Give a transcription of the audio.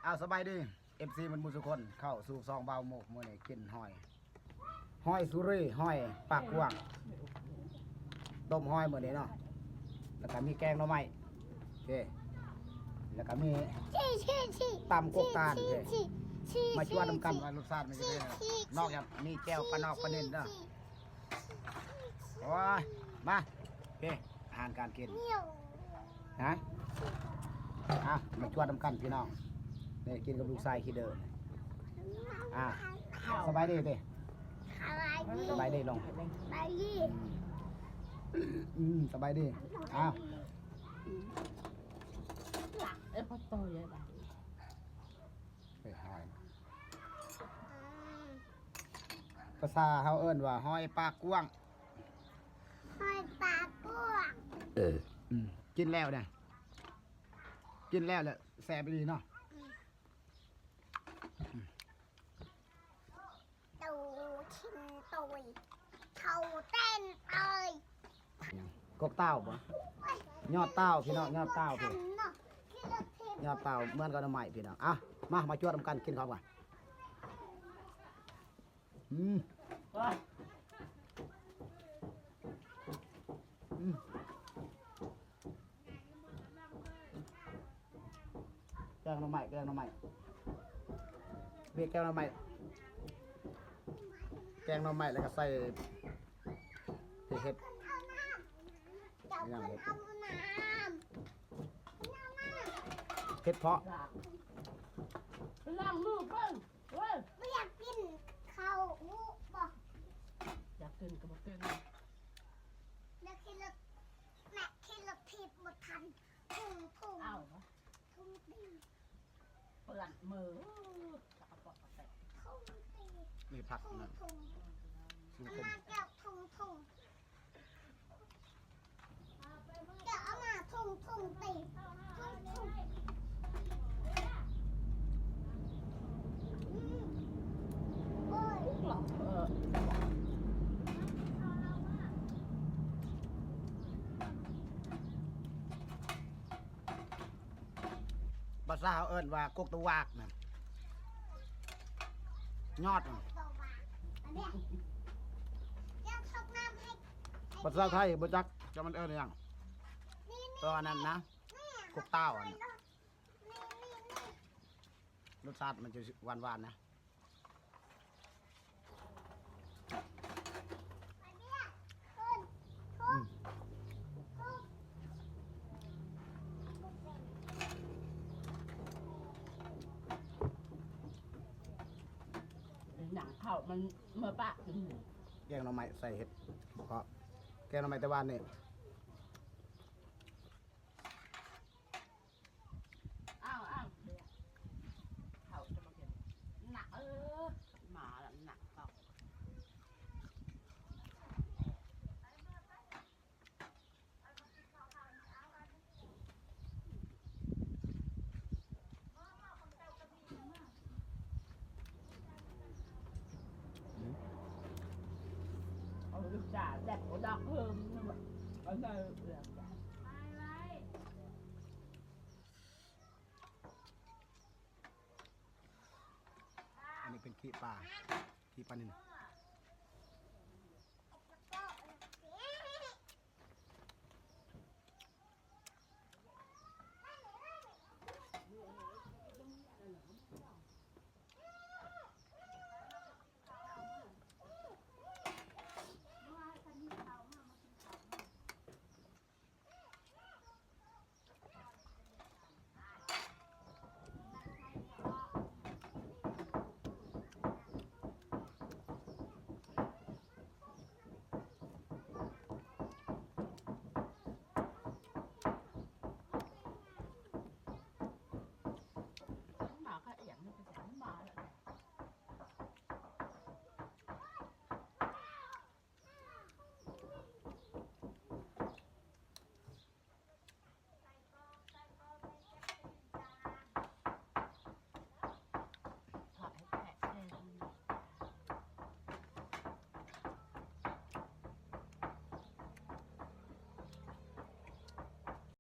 ເອົາ ສະບາຍດີ ເອັຟຊີ ໝົດໝູ່ສູ່ຄົນ ເຂົ້າສູ່ຊ່ອງບ່າວໝົກ. ມື້ນີ້ກິນຫອຍ ຫອຍສຸຣີ ຫອຍປາກກວ້າງ ຕົ້ມຫອຍມື້ນີ້ເນາະ. ແລ້ວກໍມີແກງໜໍ່ໄມ້ ໂອເຄ ແລ້ວກໍມີ ຕຳກົກຕານ ໂອເຄ ມາຈວດນຳກັນວ່າລົດຊາດມັນຈະເປັນ ນອກຈາກມີແຈ່ວປານອກປານິນເນາະ. ໂອ້ຍ ມາ ເອ ອາຫານການກິນ ຮະ ອ່ະ ມາຈວດນຳກັນພີ່ນ້ອງ. ນີ້ກິນກັບລູກຊາຍຂີ້ເດີ. ອ່ະ ສະບາຍດີຕິ ສະບາຍດີ ສະບາຍດີລົງ ສະບາຍດີ ອືມ ສະບາຍດີ. ອ່ະ ເອີ ຂໍໂທດເດີ ເປັນຫອຍ ພາສາເຮົາເອີ້ນວ່າຫອຍປາກກວ້າງ ຫອຍປາກກວ້າງ. ເອີ ອືມ ກິນແລ້ວເດ້ ກິນແລ້ວແຫຼະ ແຊບອີ່ຫຼີເນາະ. ອືມ ໂຕຊິນໂຕຍ ເຂົ້າເຕັ້ນເຕີຍ ຫຍັງ ກົກເຕົ້າບໍ? ຍອດເຕົ້າພີ່ນ້ອງ ຍອດເຕົ້າພີ່ ຍອດເຕົ້າ ເໝືອນກັບໜໍ່ໄມ້ພີ່ນ້ອງ. ອ່ະ ມາ ມາຈວດນຳກັນ ກິນເຂົ້າກັນ. ອືມ ອືມ ແກງໜໍ່ໄມ້ ແກງໜໍ່ໄມ້ ເບກແກງໜໍ່ໄມ້ ແກງໜໍ່ໄມ້ ແລ້ວກໍໃສ່ເຫັດ ເຈົ້າເພິ່ນເອົານ້ຳ ເຫັດເຜາະ ໄປລ້າງມືເບິ່ງ. ເອີ ບໍ່ຢາກກິນເຂົ້າຫູບໍ່? ຢາກກິນກໍບໍ່ກິນ ຢາກຂີ່ລົດ ແມ່ຂີ່ລົດຖີບບໍ່ທັນ ທຸ່ງໆ ເອົາ ທຸ່ງຕີນ ເປື້ອນມື ສະກະປົກກະແປະ ທຸ່ງຕີນ ນີ້ຜັກ ທຸ່ງໆ ນີ້ ທຸ່ງໆ ມາແກ້ວ ທຸ່ງໆ. ເຈົ້າເອົາມາທຸ່ງໆ ຕີ ທຸ່ງໆ ອືມ ໂອ້ຍ ເອີ ພາສາເຮົາເອີ້ນວ່າກົກຕະຫວາກນະ ຍອດນະ ພາສາໄທບໍ່ຈັກ ຈັກມັນເອີ້ນຫຍັງ ແຕ່ວ່ານັ້ນນະ ກົກເຕົ້າຫັ້ນ ລົດຊາດມັນຈະຫວານໆ ນະ. ໜັງເຂົ້າມັນເມືອປາກ ແກງໜໍ່ໄມ້ໃສ່ເຫັດເຜາະ ແກງໜໍ່ໄມ້ແຕ່ວານນີ້. ອ້າວ ອ້າວ ເຂົ້າຈະມາກິນ ໜັກ ເອີ ມາລະ ໜັກເຂົ້າ. ເອົາລູກຈານແບບບໍ່ດອກເພີ່ມ ເອົາໃສ່ເອື້ອງຈານ. ອັນນີ້ເປັນຂີ້ປາ ຂີ້ປານິນ.